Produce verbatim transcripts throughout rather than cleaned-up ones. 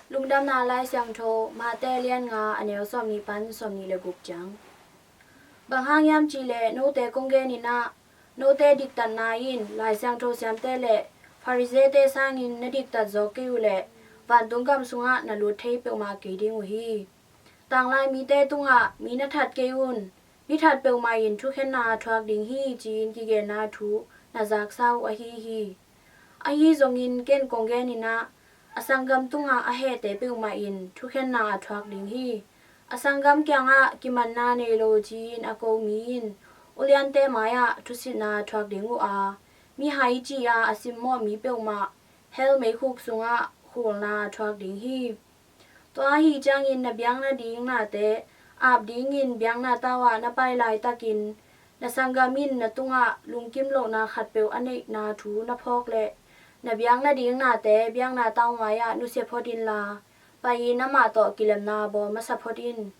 Lungdamna Lai Siangtho, Mate lian nga, a neu sawmnih pan sawmnih le guk ciang. Bang hang hiam cih leh note kong genin ah, note diktatna in Lai Siangtho siamte le Pharisee-te sangin na diktat zawk kei uh leh, vantung gam sungah na lut thei peuhmah kei ding uh hi. Tanglai mite tungah mi na that kei un, mi that peuhmah in thukhenna a thuak ding hi, ci-in kigenna thu na zaksa uh ahi hi. Ahi zongin ken kong genin ah, a sanggam tungah a hehte peuhmah in thukhenna a thuak ding hi. A sanggam kiangah kimanna nei lo ci-in a ko mi in uliante mai-ah thusitna a thuak ding uh a, mihai ci-a a simmawh mi peuhmah hell meikhuk sungah khulna a thuak ding hi. Tua ahi ciangin na biak nading nate ap dingin biakna tau-ah na pai laitakin, na sanggam in na tungah lungkim lohna khatpeuh a neihna thu na phawk leh, na biak nading nate biakna tau mai-ah nusia phot inla, pai-in amah tawh kilemna bawl masa phot in.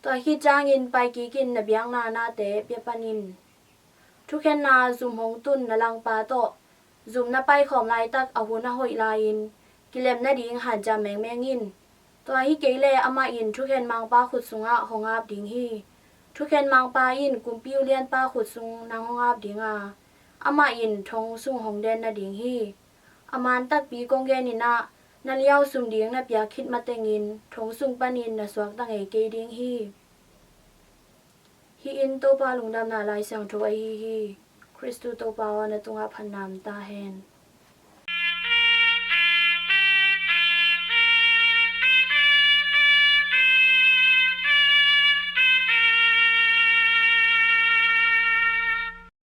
Tua khit ciangin pai kikin na biakna nate pia pan in. Thukhenna zum hong tun na langpa tawh zum na paikhawm laitak a hun a hoih lai-in kilem nading hanciam mengmeng in. Tua hi kei leh amah in thukhen mangpa khut sungah hong ap ding hi. Thukhen mangpa in kumpi ulianpa khut sung nang hong ap ding a, amah in thong sung hong den nading hi. A man takpi kong genin ah, na liau sum ding na piak khit matengin thong sung panin na suakta ngei kei ding hi. Hih in Topa Lungdamna Lai Siangtho ahi hi. Khristu Topa aw, na tungah phatna om ta hen.